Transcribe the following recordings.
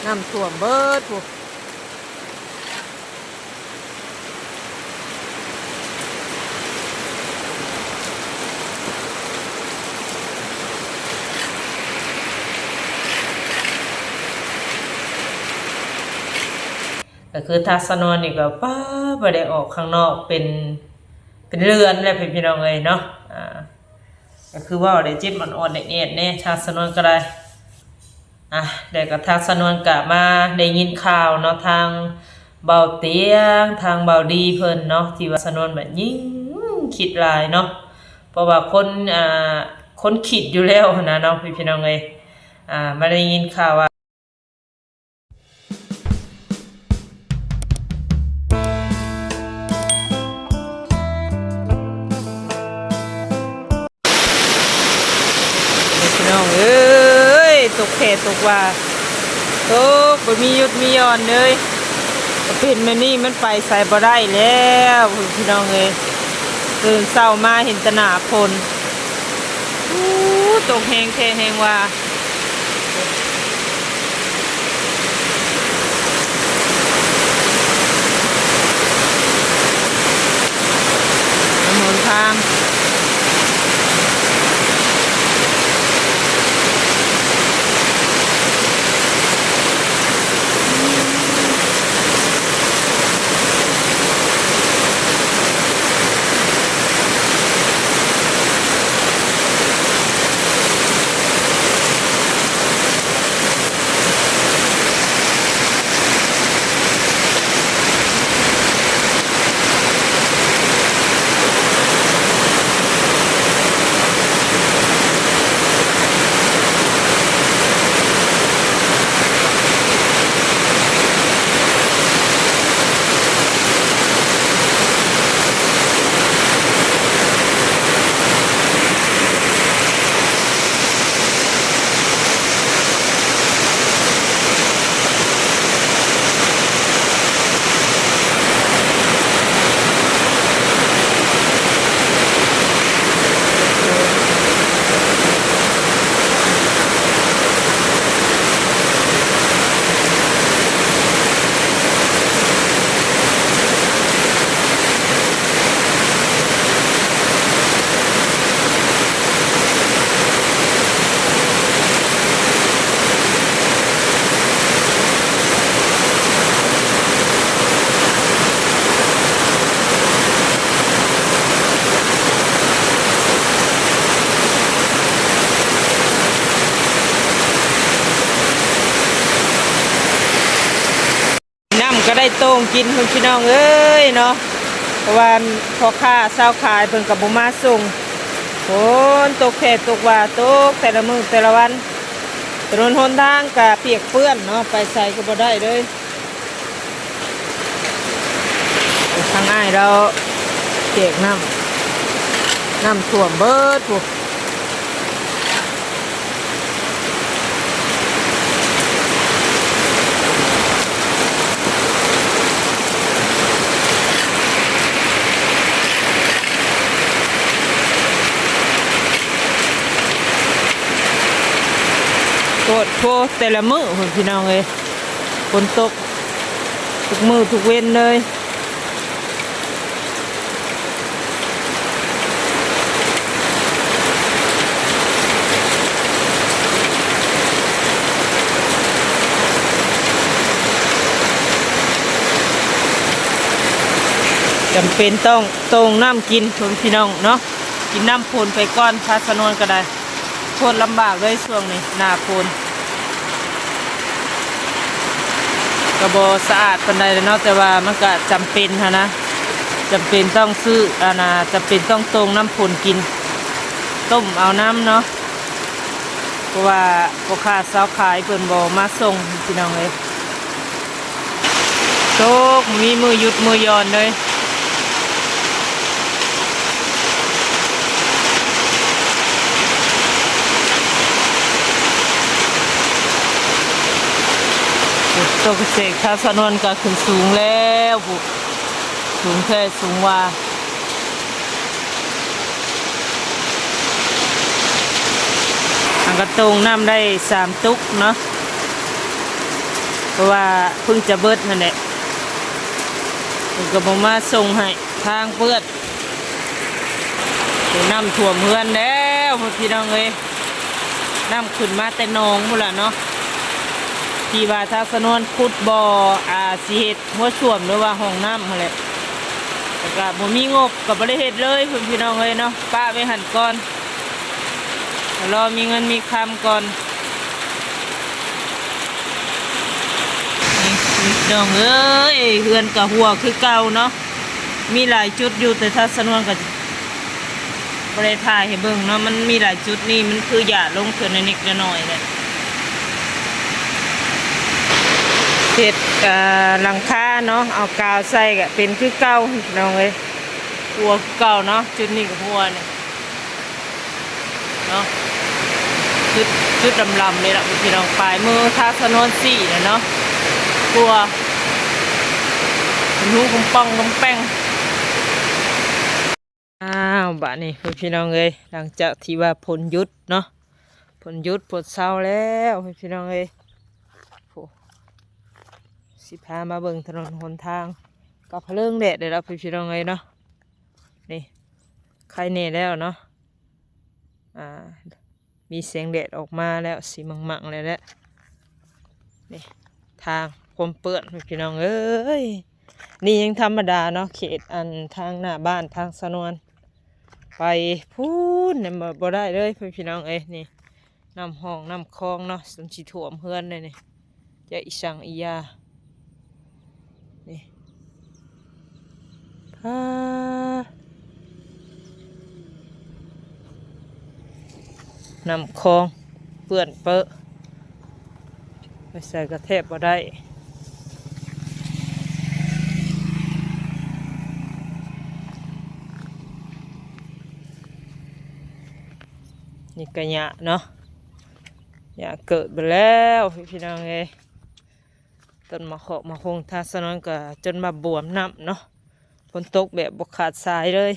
ນ້ຳຖ້ວມເບີດພຸ້ນ. ກໍຄືທາງສາວນວນນີ້ກໍ ປ້າ ບໍ່ໄດ້ອອກຂ້າງນອກເປັນ ເປັນເດືອນແລ້ວ ພີ່ນ້ອງເອີຍເນາະ. ອ່າ ກໍຄືເວົ້າໄດ້ເຈັບອ່ອນໆ ແອດໆ ແດ່ ທາງສາວນວນກໍໄດ້. ອ່ະ ແລ້ວກໍທາງສາວນວນກໍມາໄດ້ຍິນຂ່າວເນາະ ທາງເບົາຕຽງ ທາງເບົາດີເພິ່ນເນາະ ທີ່ວ່າສາວນວນແບບຍິ່ງຄິດຫຼາຍເນາະ ເພາະວ່າຄົນ ອ່າ ຄົນຄິດຢູ່ແລ້ວຫັ້ນນະເນາະ ພີ່ນ້ອງເອີຍ. ອ່າ ມາໄດ້ຍິນຂ່າວວ່າ ພີ່ນ້ອງເອີຍ ຕົກແທ້ຕົກວ່າ ຕົກບໍ່ມີຢຸດມີຢ່ອນເລີຍ. ກໍເປັນແບບນີ້ມັນໄປໃສບໍ່ໄດ້ແລ້ວ ພີ່ນ້ອງເອີຍ. ຕື່ນເຊົ້າມາເຫັນແຕ່ໜ້າຝົນ ອູ້ ຕົກແຮງແທ້ແຮງວ່າ. ຖະໜົນທາງ ນ້ຳກໍໄດ້ໂຕ່ງກິນພຸ້ນ ພີ່ນ້ອງເອີຍເນາະ ເພາະວ່າພໍ່ຄ້າຊາວຂາຍເພິ່ນກໍບໍ່ມາສົ່ງ. ຝົນຕົກແທ້ຕົກວ່າ ຕົກແຕ່ລະມື້ແຕ່ລະວັນ ຖະໜົນຫົນທາງກໍປຽກເປື້ອນເນາະ ໄປໃສກໍບໍ່ໄດ້ເລີຍ. ທາງອ້າຍລາວແຈກນ້ຳ ນ້ຳຖ້ວມເບີດພຸ້ນ. ໂພດໂພ ແຕ່ລະມື້ພຸ້ນ ພີ່ນ້ອງເອີຍ ຝົນຕົກທຸກມື້ທຸກເວັນເລີຍ. ຈຳເປັນຕ້ອງ ໂຕ່ງນ້ຳກິນ ພີ່ນ້ອງເນາະ ກິນນ້ຳຝົນໄປກ່ອນ ພາສະນວນກໍໄດ້. ໂຄດລຳບາກເລີຍຊ່ວງນີ້ ໜ້າຝົນ ກໍບໍ່ສະອາດປານໃດແຫຼະເນາະ ແຕ່ວ່າມັນກໍຈຳເປັນຫັ້ນນະ ຈຳເປັນຕ້ອງຊື້ ອັນນ່າ ຈຳເປັນຕ້ອງໂຕ່ງນ້ຳຝົນກິນ ຕົ້ມເອົານຳເນາະ ເພາະວ່າພໍ່ຄ້າຊາວຂາຍເພິ່ນບໍ່ມາສົ່ງ ພີ່ນ້ອງເອີຍ. ຕົກ ມີມື້ຢຸດມື້ຢ່ອນເລີຍ ຕົກເສກ ທາງຖະໜົນກໍຂຶ້ນສູງແລ້ວພຸ້ນ ສູງແທ້ສູງວ່າ. ອັນກະໂຕ່ງນ້ຳໄດ້ສາມຕຸກເນາະ ເພາະວ່າເພິ່ງຈະເບິດຫັ້ນແຫຼະ ເພິ່ນກໍບໍ່ມາສົ່ງໃຫ້ ທາງເປື້ອນ. ໂອ້ ນ້ຳຖ້ວມເຮືອນແລ້ວພີ່ນ້ອງເອີຍ, ນ້ຳຂຶ້ນມາແຕ່ໜອງພຸ້ນລະເນາະ ທີ່ວ່າທາງສະໜວນຂຸດບໍ່ ອາ ຊິເຮັດ ຫົວສ້ວມ ຫຼືວ່າຫ້ອງນ້ຳຫັ້ນແຫຼະ. ແລ້ວກໍບໍ່ມີງົບ ກໍບໍ່ໄດ້ເຮັດເລີຍພີ່ນ້ອງເອີຍເນາະ, ປະໄວ້ຫັ້ນກ່ອນ ລໍມີເງິນມີຄຳກ່ອນ. ນີ້ພີ່ນ້ອງເອີຍ ເຮືອນກໍຮົ່ວຄືເກົ່າເນາະ, ມີຫຼາຍຈຸດຢູ່ ແຕ່ທາງສະໜວນກໍ ບໍ່ໄດ້ຖ່າຍໃຫ້ເບິ່ງເນາະ, ມັນມີຫຼາຍຈຸດນີ້ ມັນຄືຢາດລົງເທື່ອໜ້ອຍນິດໜ້ອຍແຫຼະ. ເຮັດ ເອີ ຫຼັງຄາເນາະ ເອົາກາວໃສ່ກໍເປັນຄືເກົ່າພີ່ນ້ອງເອີຍ, ຮົ່ວຄືເກົ່າເນາະ. ຈຸດນີ້ກໍຮົ່ວນີ້ເນາະ, ຈຸດ ຈຸດດຳໆນີ້ລະພີ່ນ້ອງ, ປາຍມືທາງສະໜວນຊີ້ນະເນາະ, ຮົ່ວເປັນຮູກຳປ່ອງກຳແປ້ງ. ອ້າວ ບາດນີ້ພີ່ນ້ອງເອີຍ ຫຼັງຈາກທີ່ວ່າຝົນຢຸດເນາະ ຝົນຢຸດຝົນເຊົາແລ້ວພີ່ນ້ອງເອີຍ. ໂອ້ ຊິພາມາເບິ່ງຖະໜົນຫົນທາງ ກໍພະເລິງແດດແລ້ວພີ່ນ້ອງເອີຍເນາະ. ນີ້ ໄຄແນ່ແລ້ວເນາະ ອ່າ ມີແສງແດດອອກມາແລ້ວ ສີມັງໆແລ້ວແຫຼະ. ນີ້ທາງຄວາມເປື້ອນພີ່ນ້ອງເອີຍ, ນີ້ຍັງທຳມະດາເນາະ ເຂດອັນທາງໜ້າບ້ານທາງສະໜວນ, ໄປພຸ້ນ ບໍ່ ບໍ່ໄດ້ເລີຍພີ່ນ້ອງເອີຍ. ນີ້ນ້ຳຮ່ອງນ້ຳຄອງເນາະ ຈົນຊິຖ້ວມເຮືອນເລີຍນີ້. ຈະອີ່ສັງອີ່ຢ່າ ນີ້ ພາ ນ້ຳຄອງເປື້ອນເປິ ໄປໃສກໍແທບບໍ່ໄດ້. ນີ້ກະຫຍ້າເນາະ ຫຍ້າເກີດເບິດແລ້ວພີ່ນ້ອງເອີຍ. ຕົ້ນໝາກຫອກໝາກຫົ່ງທາງສະໜວນກໍຈົນວ່າບວມນ້ຳເນາະ, ຝົນຕົກແບບບໍ່ຂາດສາຍເລີຍ.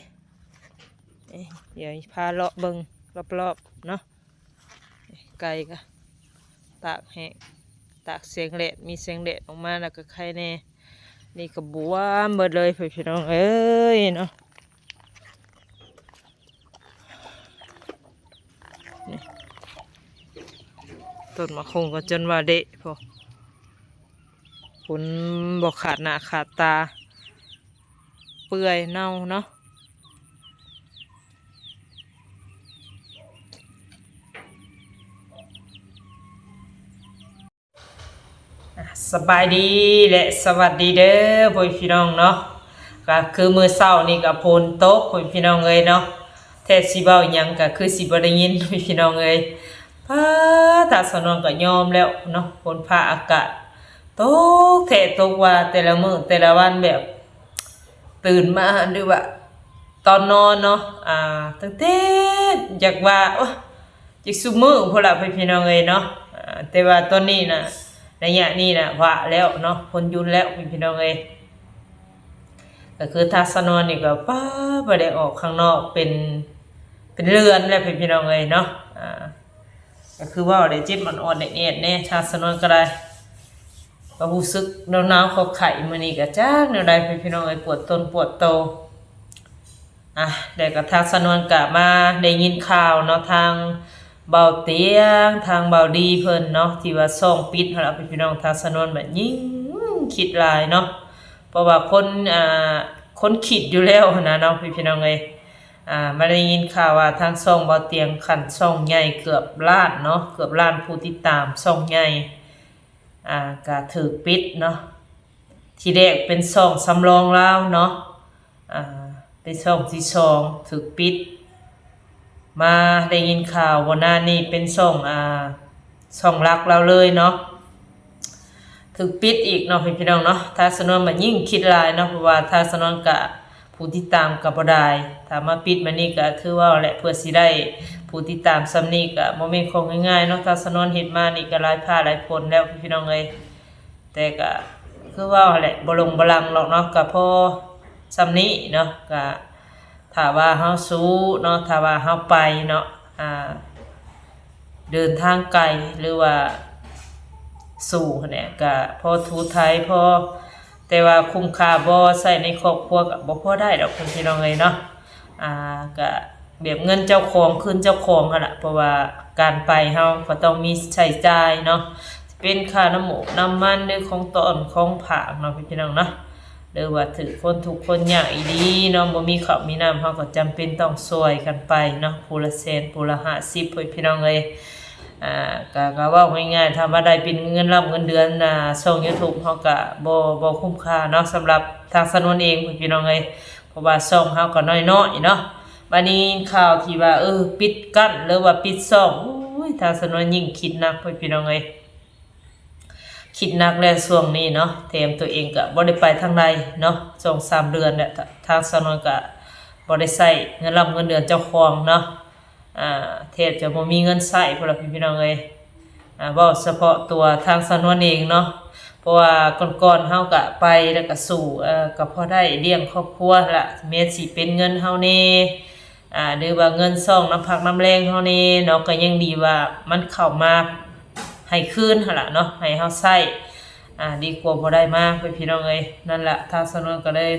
ດຽວພາເລາະເບິ່ງລອບໆເນາະ, ໄກ່ກໍຕາກແຫ້ງ ຕາກແສງແດດ ມີແສງແດດອອກມາແລ້ວກໍໄຄແນ່. ນີ້ກໍບວມເບິດເລີຍພີ່ນ້ອງເອີຍເນາະ. ນີ້ ຕົ້ນໝາກຫົ່ງກໍຈົນວ່າເດະພຸ້ນ, ຝົນບໍ່ຂາດໜ້າຂາດຕາ ເປື່ອຍເນົ່າເນາະ. ອ່ະ ສະບາຍດີ ແລະ ສະຫວັດດີເດີພໍ່ແມ່ພີ່ນ້ອງເນາະ. ກະຄືມື້ເຊົ້ານີ້ກະຝົນຕົກ ພໍ່ແມ່ພີ່ນ້ອງເອີຍເນາະ, ແທ້ຊິເວົ້າຫຍັງກະຄືຊິບໍ່ໄດ້ຍິນ ພໍ່ແມ່ພີ່ນ້ອງເອີຍ. ປາ ທາງສາວນວນກະຍອມແລ້ວເນາະ, ຝົນຟ້າອາກາດຕົກແທ້ຕົກວ່າ ແຕ່ລະມື້ແຕ່ລະວັນ ແບບຕື່ນມາ ຫຼືວ່າຕອນນອນເນາະ ອ່າ ຕັ້ງແຕ່ຢາກວ່າ ໂອ້ຍ ຈັກຊຸມື້ພຸ້ນລະ ພໍ່ແມ່ພີ່ນ້ອງເອີຍເນາະ. ອ່າ ແຕ່ວ່າຕອນນີ້ນະ ໄລຍະນີ້ນະ ວາແລ້ວເນາະ, ຝົນຢຸດແລ້ວ ພໍ່ແມ່ພີ່ນ້ອງເອີຍ. ກໍຄືທາງສາວນວນນີ້ກໍ ປາ ບໍ່ໄດ້ອອກຂ້າງນອກເປັນ ເປັນເດືອນແລ້ວ ພໍ່ແມ່ພີ່ນ້ອງເອີຍເນາະ. ອ່າ ກໍຄືເວົ້າແຫຼະ ເຈັບອ່ອນໆແອດໆແດ່ ທາງສາວນວນກໍໄດ້ ກໍຮູ້ສຶກໜາວໆ ເຂົ້າໄຂ້ ມື້ນີ້ກໍຈັກແນວໃດ ພໍ່ແມ່ພີ່ນ້ອງເອີຍ ປວດຕົນປວດໂຕ. ອ່ະ ແລ້ວກໍທາງສາວນວນກໍມາໄດ້ຍິນຂ່າວເນາະ ທາງບ່າວຕຽງ ທາງບ່າວດີເພິ່ນເນາະ ທີ່ວ່າຊ່ອງປິດຫັ້ນລະ ພີ່ນ້ອງ. ທາງສາວນວນບັດຍິ່ງຄິດຫຼາຍເນາະ ເພາະວ່າຄົນ ອ່າ ຄົນຄິດຢູ່ແລ້ວຫັ້ນນະເນາະ ພີ່ນ້ອງເອີຍ. ອ່າ ມາໄດ້ຍິນຂ່າວວ່າທາງຊ່ອງບ່າວຕຽງ ຂັ້ນຊ່ອງໃຫຍ່ເກືອບລ້ານເນາະ ເກືອບລ້ານຜູ້ຕິດຕາມ ຊ່ອງໃຫຍ່ ອ່າ ກະຖືກປິດເນາະ. ທີແລກເປັນຊ່ອງສຳລອງລາວເນາະ ອ່າ ເປັນຊ່ອງທີສອງຖືກປິດ. ມາໄດ້ຍິນຂ່າວບໍ່ນານນີ້ເປັນຊ່ອງ ອ່າ ຊ່ອງຫຼັກລາວເລີຍເນາະ ຖືກປິດອີກເນາະ ພີ່ນ້ອງເນາະ. ທາງສາວນວນບັດຍິ່ງຄິດຫຼາຍເນາະ ເພາະວ່າທາງສາວນວນກະ ຜູ້ຕິດຕາມກໍບໍ່ຫຼາຍ ຖ້າມາປິດມານີ້ກໍຄືເວົ້າແຫຼະ ເພື່ອຊິໄດ້ຜູ້ຕິດຕາມສ່ຳນີ້ກໍບໍ່ແມ່ນຂອງງ່າຍໆເນາະ. ທາງສາວນວນເຮັດມານີ້ກໍຫຼາຍພາຫຼາຍຜົນແລ້ວ ພີ່ນ້ອງເອີຍ. ແຕ່ກໍຄືເວົ້າແຫຼະ ບໍ່ລົງບໍ່ລັງດອກເນາະ ກໍພໍສ່ຳນີ້ເນາະ. ກໍຖ້າວ່າເຮົາສູ້ເນາະ ຖ້າວ່າເຮົາໄປເນາະ ອ່າ ເດີນທາງໄກ ຫຼືວ່າ ສູ້ຫັ້ນແຫຼະ ກະພໍຖູໄຖພໍ ແຕ່ວ່າຄຸ້ມຄ່າບໍ່ ໃຊ້ໃນຄອບຄົວກະບໍ່ພໍໄດ້ດອກ ພີ່ນ້ອງເອີຍເນາະ. ອາ ກະແບບເງິນເຈົ້າຂອງຄືນເຈົ້າຂອງຫັ້ນລະ ເພາະວ່າການໄປເຮົາກໍຕ້ອງມີໃຊ້ຈ່າຍເນາະ ເປັນຄ່ານ້ຳໝູກນ້ຳມັນ ຫຼື ຂອງຕ້ອນຂອງຝາກເນາະ ພີ່ນ້ອງເນາະ ຫຼືວ່າຖືກຄົນທຸກຄົນຍາກອີ່ຫຼີເນາະ ບໍ່ມີເຂົ້າມີນ້ຳ ເຮົາກໍຈຳເປັນຕ້ອງຊ່ວຍກັນໄປເນາະ ຜູ້ລະແສນ ຜູ້ລະຫ້າສິບ ພີ່ນ້ອງເອີຍ. ອາ ກະ ກະເວົ້າງ່າຍໆ ຖ້າວ່າໄດ້ເປັນເງິນລຳເງິນເດືອນ ອາ ຊ່ອງ YouTube ເຮົາກະບໍ່ ບໍ່ຄຸ້ມຄ່າເນາະ ສຳລັບທາງສາວນວນເອງ ພີ່ນ້ອງເອີຍ ເພາະວ່າຊ່ອງເຮົາກໍນ້ອຍໆເນາະ. ບາດນີ້ຂ່າວທີ່ວ່າ ເອີ ປິດກັ້ນ ຫຼືວ່າປິດຊ່ອງ ໂອ້ຍ ທາງສາວນວນຍິ່ງຄິດໜັກ ພີ່ນ້ອງເອີຍ ຄິດໜັກແລ້ວຊ່ວງນີ້ເນາະ ແຖມຕົວເອງກໍບໍ່ໄດ້ໄປທາງໃດເນາະ ສອງສາມເດືອນແລ້ວ ທາງສາວນວນກໍບໍ່ໄດ້ໃຊ້ເງິນລຳເງິນເດືອນເຈົ້າຂອງເນາະ ອາ ແທບຈະບໍ່ມີເງິນໃຊ້ພຸ້ນລະ ພີ່ນ້ອງເອີຍ. ອາ ເວົ້າສະເພາະຕົວທາງສາວນວນເອງເນາະ ເພາະວ່າກ່ອນໆເຮົາກະໄປແລ້ວກະສູ້ ເອີ ກະພໍໄດ້ລ້ຽງຄອບຄົວລະ ແມ່ນຊິເປັນເງິນເຮົາແດ່ ອາ ຫຼືວ່າເງິນຊ່ອງນ້ຳພັກນ້ຳແຮງເຮົາແດ່ເນາະ ກະຍັງດີວ່າມັນເຂົ້າມາໃຫ້ຄືນຫັ້ນລະເນາະ ໃຫ້ເຮົາໃຊ້ ອາ ດີກວ່າບໍ່ໄດ້ມາ ພີ່ນ້ອງເອີຍ. ນັ້ນລະ ທາງສາວນວນກໍເລີຍ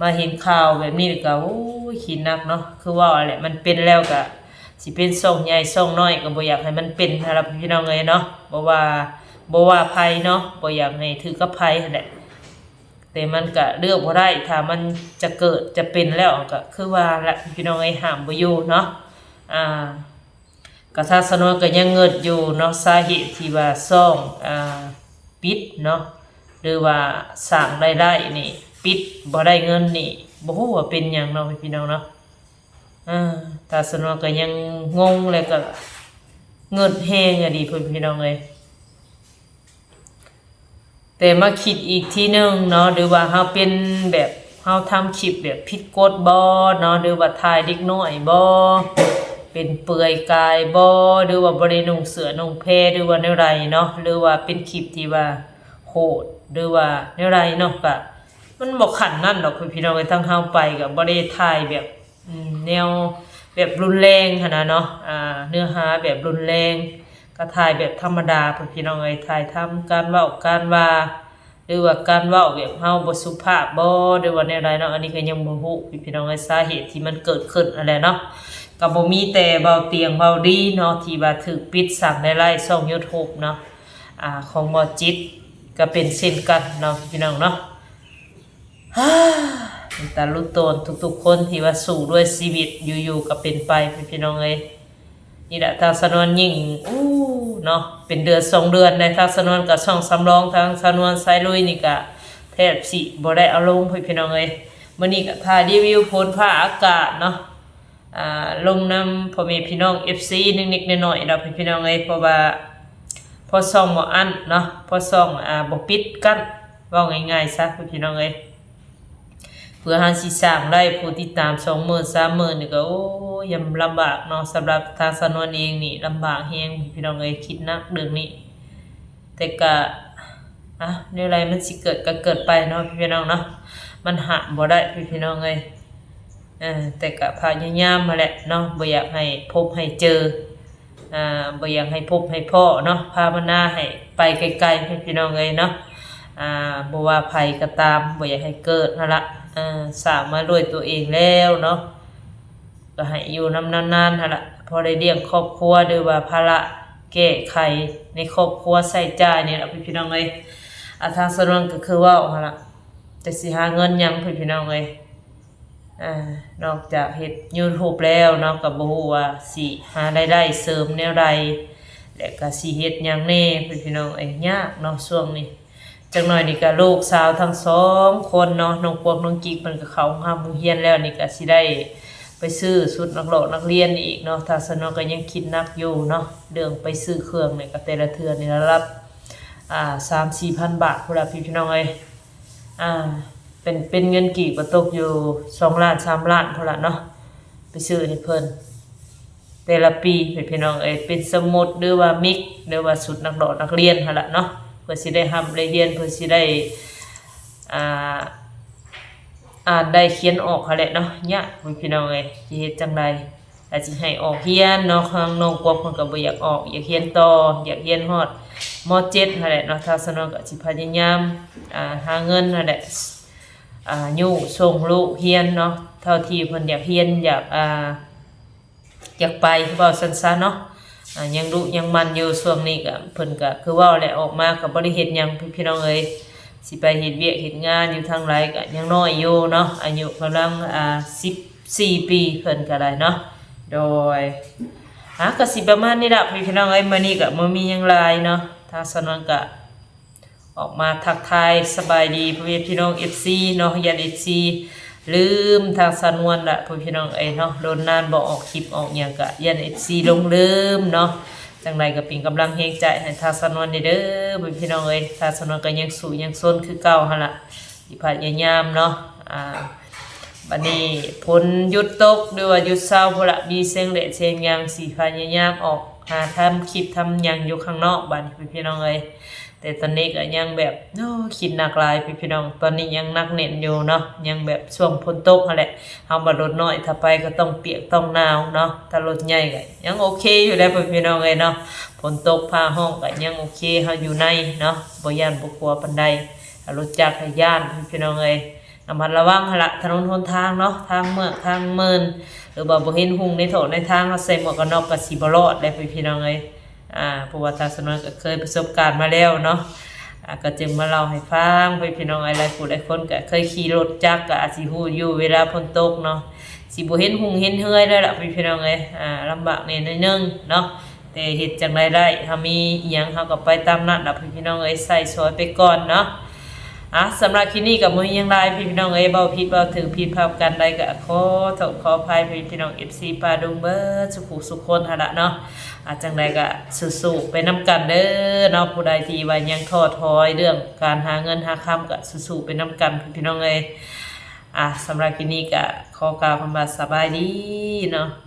ມາເຫັນຂ່າວແບບນີ້ແລ້ວກໍ ໂອ້ຍ ຄິດໜັກເນາະ ຄືເວົ້າຫັ້ນແຫຼະ ມັນເປັນແລ້ວກໍ ຊິເປັນຊ່ອງໃຫຍ່ຊ່ອງນ້ອຍກໍບໍ່ຢາກໃຫ້ມັນເປັນຫັ້ນລະ ພີ່ນ້ອງເອີຍເນາະ ບໍ່ວ່າ ບໍ່ວ່າໃຜເນາະ ບໍ່ຢາກໃຫ້ຖືກກັບໃຜຫັ້ນແຫຼະ ແຕ່ມັນກະເລືອກບໍ່ໄດ້ ຖ້າມັນຈະເກີດຈະເປັນແລ້ວ ກໍຄືວ່າລະ ພີ່ນ້ອງເອີຍ ຫ້າມບໍ່ຢູ່ເນາະ. ອາ ກະທາງສາວນວນກໍຍັງງຶດຢູ່ເນາະ ສາເຫດທີ່ວ່າຊ່ອງ ອາ ປິດເນາະ ຫຼືວ່າສ້າງລາຍໄດ້ນີ້ ປິດບໍ່ໄດ້ເງິນນີ້ ບໍ່ຮູ້ວ່າເປັນຫຍັງເນາະ ພີ່ນ້ອງເນາະ. ອາ ທາງສາວນວນກໍຍັງງົງ ແລະກໍງຶດແຮງອີ່ຫຼີ ພີ່ນ້ອງເອີຍ. ແຕ່ມາຄິດອີກທີໜຶ່ງເນາະ ຫຼືວ່າເຮົາເປັນແບບ ເຮົາທຳຄລິບແບບຜິດກົດບໍ່ເນາະ ຫຼືວ່າຖ່າຍເດັກນ້ອຍບໍ່ ເປັນເປືອຍກາຍບໍ່ ຫຼືວ່າບໍ່ໄດ້ນຸ່ງເສື້ອນຸ່ງແພ ຫຼືວ່າແນວໃດເນາະ ຫຼືວ່າເປັນຄລິບທີ່ວ່າໂຫດ ຫຼືວ່າແນວໃດເນາະ ກະມັນບໍ່ຂັ້ນນັ້ນດອກ ພີ່ນ້ອງເອີຍ. ທາງເຮົາໄປກະບໍ່ໄດ້ຖ່າຍແບບ ອືມ ແນວແບບຮຸນແຮງຫັ້ນນະເນາະ ອາ ເນື້ອຫາແບບຮຸນແຮງ ກໍຖ່າຍແບບທຳມະດາ ພີ່ນ້ອງເອີຍ ຖ່າຍທຳການເວົ້າການວ່າ ຫຼືວ່າການເວົ້າແບບເຮົາບໍ່ສຸພາບບໍ່ ຫຼືວ່າແນວໃດເນາະ ອັນນີ້ກໍຍັງບໍ່ຮູ້ ພີ່ນ້ອງເອີຍ. ສາເຫດທີ່ມັນເກີດຂຶ້ນຫັ້ນແຫຼະເນາະ ກໍບໍ່ມີແຕ່ເບົາຕຽງເບົາດີເນາະ ທີ່ວ່າຖືກປິດສ້າງລາຍໄດ້ຊ່ອງ YouTube ເນາະ ອາ ຂອງໝໍຈິດ ກໍເປັນເຊັ່ນກັນເນາະ ພີ່ນ້ອງເນາະ. ນ້ຳຕາຫຼຸດຕົນທຸກໆຄົນທີ່ວ່າສູ້ດ້ວຍຊີວິດ ຢູ່ໆກໍເປັນໄປ ພີ່ນ້ອງເອີຍ. ນີ້ລະ ທາງສາວນວນຍິ່ງ ອູ້ ເນາະ ເປັນເດືອນສອງເດືອນແລ້ວ ທາງສາວນວນກໍຊ່ອງສຳລອງ ທາງສາວນວນສາຍລຸຍນີ້ກໍແທບຊິບໍ່ໄດ້ເອົາລົງ ພີ່ນ້ອງເອີຍ. ມື້ນີ້ກໍຖ່າຍຣີວິວຝົນຟ້າອາກາດເນາະ ອາ ລົມນຳພໍ່ແມ່ພີ່ນ້ອງ ເອັຟຊີ ເລັກໆນ້ອຍໆດອກ ພີ່ນ້ອງເອີຍ ເພາະວ່າພໍຊ່ອງບໍ່ອັ້ນເນາະ ພໍຊ່ອງ ອາ ບໍ່ປິດກັ້ນ ເວົ້າງ່າຍໆຊະ ພີ່ນ້ອງເອີຍ. ເພື່ອເຮົາຊິສ້າງໄດ້ຜູ້ຕິດຕາມສອງໝື່ນ ສາມໝື່ນນີ້ກໍ ໂອ້ຍ ລຳບາກເນາະ. ສຳລັບທາງສາວນວນເອງນີ້ລຳບາກແຮງ ພີ່ນ້ອງເອີຍ ຄິດໜັກເລື່ອງນີ້ ແຕ່ກະ ອາ ແນວໃດມັນຊິເກີດກໍເກີດໄປເນາະ ພີ່ນ້ອງເນາະ ມັນຫ້າມບໍ່ໄດ້ ພີ່ນ້ອງເອີຍ. ເອີ ແຕ່ກະພະຍາຍາມຫັ້ນແຫຼະເນາະ ບໍ່ຢາກໃຫ້ພົບໃຫ້ເຈີ ອາ ບໍ່ຢາກໃຫ້ພົບໃຫ້ພໍ້ເນາະ ພາວະນາໃຫ້ໄປໄກໆ ພີ່ນ້ອງເອີຍເນາະ. ອາ ບໍ່ວ່າໃຜກໍຕາມ ບໍ່ຢາກໃຫ້ເກີດຫັ້ນລະ ເອີ ສ້າງມາດ້ວຍຕົວເອງແລ້ວເນາະ ກໍໃຫ້ຢູ່ນຳນານໆຫັ້ນລະ ພໍໄດ້ລ້ຽງຄອບຄົວ ຫຼືວ່າພາລະແກ້ໄຂໃນຄອບຄົວ ໃຊ້ຈ່າຍນີ້ລະ ພີ່ນ້ອງເອີຍ. ອາ ທາງສາວນວນກໍຄືເວົ້າຫັ້ນລະ ຈະຊິຫາເງິນຫຍັງ ພີ່ນ້ອງເອີຍ. ອາ ນອກຈາກເຮັດ YouTube ແລ້ວເນາະ ກໍບໍ່ຮູ້ວ່າຊິຫາລາຍໄດ້ເສີມແນວໃດ ແລະກໍຊິເຮັດຫຍັງແດ່ ພີ່ນ້ອງເອີຍ. ຍາກເນາະຊ່ວງນີ້ ຈັກໜ້ອຍນີ້ກໍລູກສາວທັງສອງຄົນເນາະ ນ້ອງກວາກນ້ອງກິກ ເພິ່ນກໍເຂົ້າໂຮງຮ່ຳໂຮງຮຽນແລ້ວ ນີ້ກໍຊິໄດ້ໄປຊື້ຊຸດນັກເລາະນັກຮຽນອີກເນາະ. ທາງສາວນວນກໍຍັງຄິດໜັກຢູ່ເນາະ ເລື່ອງໄປຊື້ເຄື່ອງນີ້ ກໍແຕ່ລະເທື່ອນີ້ລະລະດັບ ອາ ສາມສີ່ພັນບາດພຸ້ນລະ ພີ່ນ້ອງເອີຍ. ອາ ເປັນ ເປັນເງິນກີບກໍຕົກຢູ່ສອງລ້ານ ສາມລ້ານພຸ້ນລະເນາະ ໄປຊື້ໃຫ້ເພິ່ນແຕ່ລະປີ ພີ່ນ້ອງເອີຍ. ເປັນສະໝຸດ ຫຼືວ່າມິກ ຫຼືວ່າຊຸດນັກເລາະນັກຮຽນຫັ້ນລະເນາະ ເພື່ອຊິໄດ້ຮ່ຳໄດ້ຮຽນ ເພື່ອຊິໄດ້ ອາ ອ່ານໄດ້ຂຽນອອກຫັ້ນແຫຼະເນາະ. ຍາກ ພີ່ນ້ອງເອີຍ ຊິເຮັດຈັ່ງໃດ ອາດຊິໃຫ້ອອກຮຽນເນາະ ທາງນ້ອງກວບເພິ່ນກໍບໍ່ຢາກອອກ ຢາກຮຽນຕໍ່ ຢາກຮຽນຮອດ ມໍເຈັດຫັ້ນແຫຼະເນາະ ທາງສາວນວນກໍຊິພະຍາຍາມ ອ່າ ຫາເງິນຫັ້ນແຫຼະ ອ່າ ຍູ້ສົ່ງລູກຮຽນເນາະ ເທົ່າທີ່ເພິ່ນຢາກຮຽນ ຢາກ ອ່າ ຢາກໄປ ເວົ້າຊັ້ນຊະເນາະ ອ່າ ຍັງດຸຍັງໝັ່ນຢູ່. ຊ່ວງນີ້ກໍ ເພິ່ນກໍຄືເວົ້າແຫຼະ ອອກມາກໍບໍ່ໄດ້ເຮັດຫຍັງ ພີ່ນ້ອງເອີຍ ຊິໄປເຮັດວຽກເຮັດງານຢູ່ທາງໃດກໍຍັງນ້ອຍຢູ່ເນາະ ອາຍຸກຳລັງ ອ່າ ສິບສີ່ປີ ເພິ່ນກໍໄດ້ເນາະ. ໂດຍ ອ່າ ກໍຊິປະມານນີ້ລະ ພີ່ນ້ອງເອີຍ ມື້ນີ້ກໍບໍ່ມີຫຍັງຫຼາຍເນາະ ທາງສາວນວນກໍ ອອກມາທັກທາຍສະບາຍດີພໍ່ແມ່ພີ່ນ້ອງເອັຟຊີເນາະ ຢ້ານເອັຟຊີລືມທາງສາວນວນລະ ພໍ່ແມ່ພີ່ນ້ອງເອີຍເນາະ ດົນນານບໍ່ອອກຄລິບອອກຫຍັງ ກະຢ້ານເອັຟຊີຫຼົງລືມເນາະ. ຈັ່ງໃດກໍເປັນກຳລັງແຮງໃຈໃຫ້ທາງສາວນວນແດ່ເດີ ພໍ່ແມ່ພີ່ນ້ອງເອີຍ ທາງສາວນວນກໍຍັງສູ້ຍັງຊົນຄືເກົ່າຫັ້ນລະ ຊິພະຍາຍາມເນາະ. ອ່າ ບັດນີ້ຝົນຢຸດຕົກ ຫຼືວ່າຢຸດເຊົາພຸ້ນລະ ມີແສງແດດແສງຫຍັງ ຊິພະຍາຍາມອອກຫາທຳຄລິບທຳຫຍັງຢູ່ຂ້າງນອກ ບັດນີ້ພີ່ນ້ອງເອີຍ. ແຕ່ຕອນນີ້ກໍຍັງແບບ ໂອ້ ຄິດໜັກຫຼາຍພີ່ນ້ອງ ຕອນນີ້ຍັງໜັກແໜ້ນຢູ່ເນາະ ຍັງແບບຊ່ວງຝົນຕົກຫັ້ນແຫຼະ ເຮົາມາລົດນ້ອຍ ຖ້າໄປກໍຕ້ອງປຽກຕ້ອງໜາວເນາະ ຖ້າລົດໃຫຍ່ກໍຍັງໂອເຄຢູ່ແຫຼະ ພີ່ນ້ອງເອີຍເນາະ ຝົນຕົກຟ້າຮ້ອງກໍຍັງໂອເຄ ເຮົາຢູ່ໃນເນາະ ບໍ່ຢ້ານບໍ່ກົວປານໃດ. ຖ້າລົດຈັກກໍຢ້ານພີ່ນ້ອງເອີຍ ລະມັດລະວັງຫັ້ນລະ ຖະໜົນຫົນທາງເນາະ ທາງເມືອກທາງເມີນ ຫຼືວ່າບໍ່ເຫັນຮຸ່ງໃນທໍ່ໃນທາງ ເຮົາໃສ່ໝວກກັນນັອກກໍຊິບໍ່ລອດແຫຼະພີ່ນ້ອງເອີຍ. ອ່າ ເພາະວ່າທາງສາວນວນກໍເຄີຍປະສົບການມາແລ້ວເນາະ ອ່າ ກໍຈຶ່ງມາເລົ່າໃຫ້ຟັງ ພີ່ນ້ອງເອີຍ ຫຼາຍຜູ້ຫຼາຍຄົນກໍເຄີຍຂີ່ລົດຈັກ ກໍອາດຊິຮູ້ຢູ່ ເວລາຝົນຕົກເນາະ ຊິບໍ່ເຫັນຮຸ່ງເຫັນເຮືອຍເລີຍລະ ພີ່ນ້ອງເອີຍ ອ່າ ລຳບາກແດ່ໜ້ອຍໜຶ່ງເນາະ ແຕ່ເຮັດຈັ່ງໃດໄດ້ ເຮົາມີອີ່ຫຍັງເຮົາກໍໄປຕາມນັ້ນລະ ພີ່ນ້ອງເອີຍ ໃຊ້ສອຍໄປກ່ອນເນາະ. ອ່າ ສຳລັບຄລິບນີ້ກໍບໍ່ມີຫຍັງຫຼາຍ ພີ່ນ້ອງເອີຍ ເວົ້າຜິດເວົ້າຖືກຜິດພາດປະການໃດກໍຂໍໂທດຂໍອະໄພ ພີ່ນ້ອງເອັຟຊີປ້າລຸງເບິດສູ່ຜູ້ສູ່ຄົນຫັ້ນລະເນາະ. ອ່າ ຈັ່ງໃດກໍສູ້ໆໄປນຳກັນເດີເນາະ ຜູ້ໃດທີ່ວ່າຍັງທໍ້ຖອຍເລື່ອງການຫາເງິນຫາຄຳ ກໍສູ້ໆໄປນຳກັນ ພີ່ນ້ອງເອີຍ. ອ່າ ສຳລັບຄລິບນີ້ກໍຂໍກ່າວຄຳວ່າສະບາຍດີເນາະ.